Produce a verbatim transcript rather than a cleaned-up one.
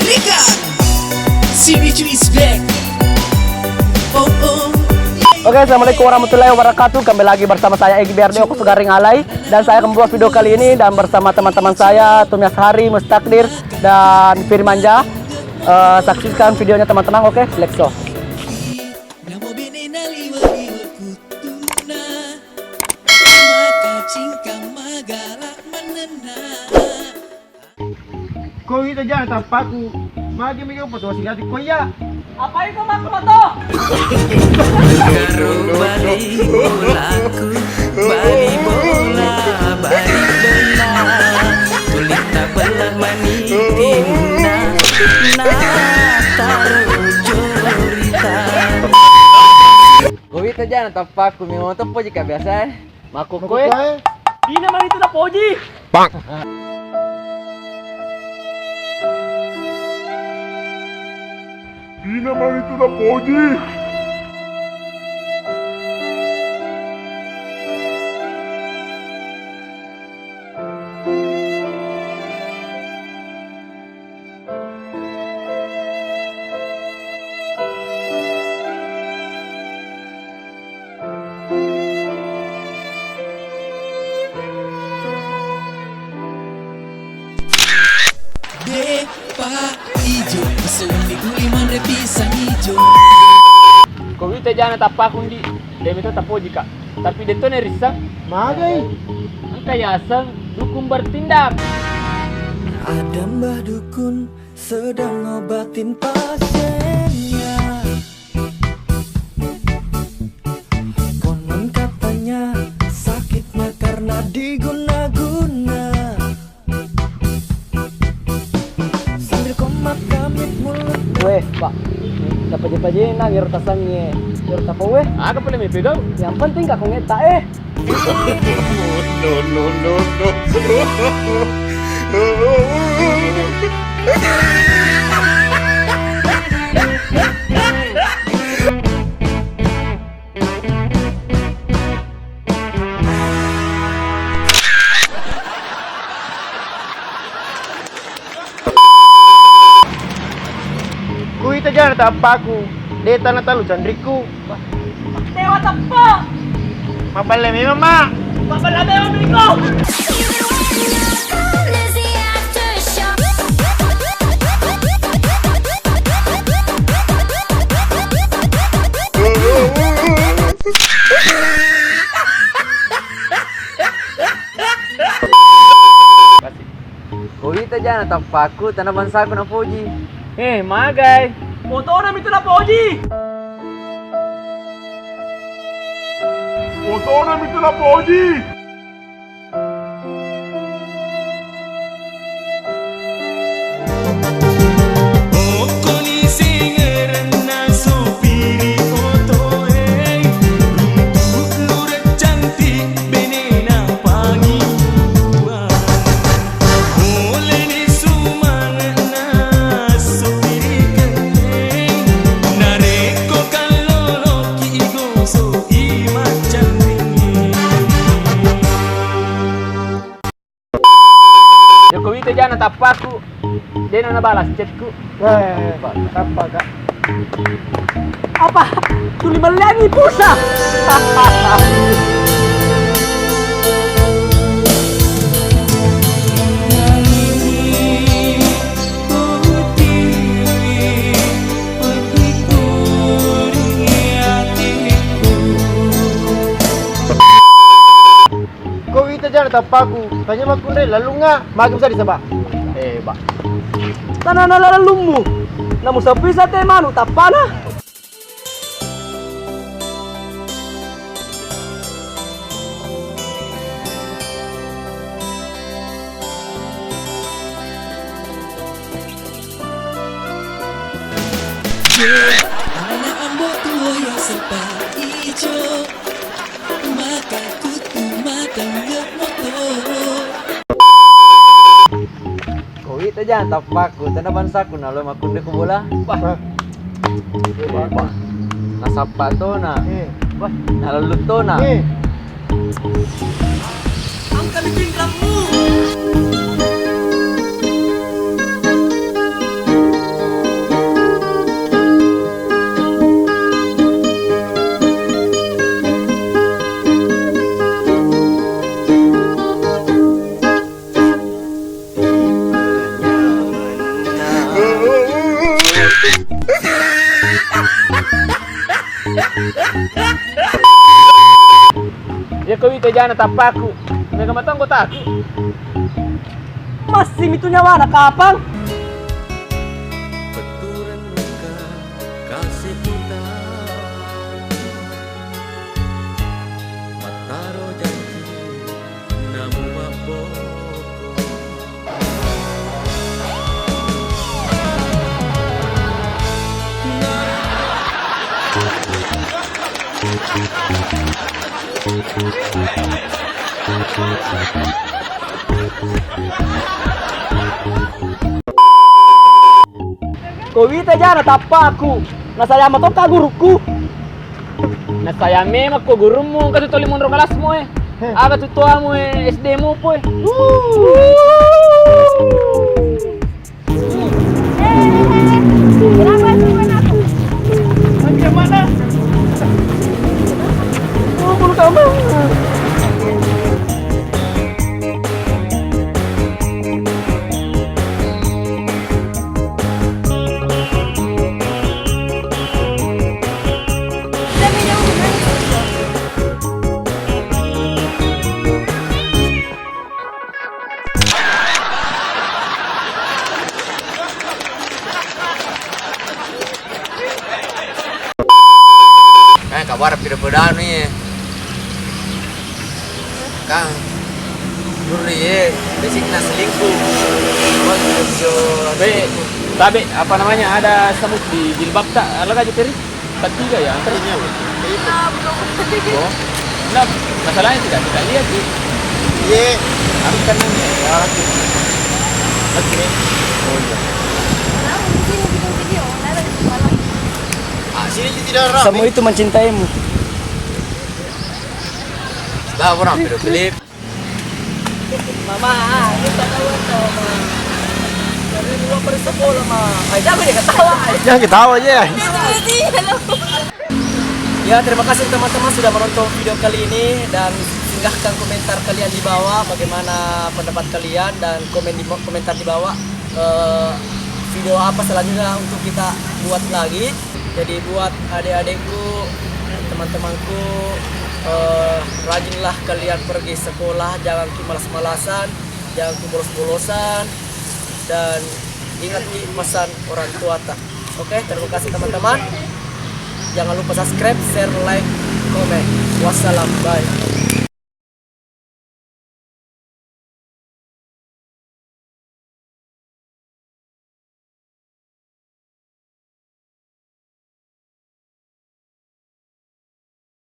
Rikan, C B two is back. Oh, oh. Oke, assalamualaikum warahmatullahi wabarakatuh. Kembali lagi bersama saya Egi B R D Oko Sugaring Alai, dan saya akan membuat video kali ini dan bersama teman-teman saya, Tumias Hari, Mustakdir, dan Firmanja. Eh, saksikan videonya, teman-teman. Oke, let's go. Ko ita jana tappaku, magi mega foto sigati ko iya. Apa itu mak foto? Karo bali bolaku, bali bola, bali bola. Tuli tabelah mani timna, na taro jorita. Ko ita jana tappaku, memang teppo jika biasa, eh. Makkukkoe. Makkukkoe. Dina mani tu napoji. Bang. Dina mani tu napoji. Depa ijo, seuni uli manre pisang ijo. Ko wita jana tappaku ndi, de mito tapojika. Tapi detto nerissang. Magai. Engka yaseng dukun bertindak. Ada Mbah Dukun sedang ngobatin pasiennya. Konon katanya sakitnya karena diguna-guna. Sambil komat kamit mulut. Weh, Pak. Tapaje-paje nang ero tasangnge, ero tapawe. Aga pole mepe gau? Yang penting ka kongetta, eh. No, no, no, no. Kuita jana tappaku, de tana talu canrikku. Dewa teppa. Mapalle memang, Mak. Mapalle memang, Miko. Ko wita jana tappaku, tana bangsaku napoji. Eh, magai. Fotona mitu napoji. Fotona mitu napoji. Okkoni sengerenna supiri otoe, runtu lure cantik benena pangibuang. Poleni sumange'na supirikeng, narekko kalloloki igoso'i maccanringnge. Joko wita jana tappaku, dena nabalas chatku. Eh, tappa, Kak. Apa? Tuli melleangi pulsa. Ko wita jana tappaku, tanya makkunrai lallungnga, magi bisa disaba? Eh, Ba. Tanana lallummu. Namu sapisa te manu tappana. Ana ambo tuo ya sepa ijo, maka kutu mata lihat motor. Ko wita jana tappaku, tana bangsaku nalo makkunrai ku bola. Wah. Wah. Nasappa tona. Eh. Wah, nalallu tona. Eh. Angkani pinrangmu. Iya ko wita jana tappaku. Mega matonggo taku. Masih mitu nyawana kapang. Pettu renungka kasih putar. Mattaro janji namu mabboko. Ko wita jana tappaku, nasayang matokka gurukku. Nasayang memang ko gurummu, engka tu toli monro kelasmu e. Aga tu toamu e, S D mu poi. Macam mana? Oh, bulu tambah. Kan kabar pida-pidanu ye. Kang, Nurri ye, basicna selingkuh. Wah, bisa, bisa Be, selingkuh. Tabe, apa namanya, ada semut di jilbab tak? Ada aja teri? Empat tiga ya? Iya, Be. Oh. Nah, masalahnya tidak, tidak lihat sih. Iya. Aku kan nanya, ya, aku. Oke. Oh, iya. Kenapa di sini bikin video? Nggak ada di malam. Ah, sini tidak rame. Semua itu mencintaimu. Sudah, orang video klip. Mama, kita tahu atau, Ma? Dari luar pergi sekolah, Ma. Ay, jangan dia ketawa, ay. Jangan ketawa aja. Itu, itu, iya, lo. Ya, terima kasih teman-teman sudah menonton video kali ini dan singgahkan komentar kalian di bawah bagaimana pendapat kalian dan komen di komentar di bawah, eh, video apa selanjutnya untuk kita buat lagi. Jadi buat adik-adikku, teman-temanku, eh, rajinlah kalian pergi sekolah, jangan ki malas-malasan, jangan ki bolos-bolosan, dan ingat ki pesan orang tua ta. Oke, terima kasih teman-teman. Jangan lupa subscribe, share, like, komen. Wassalam, bye.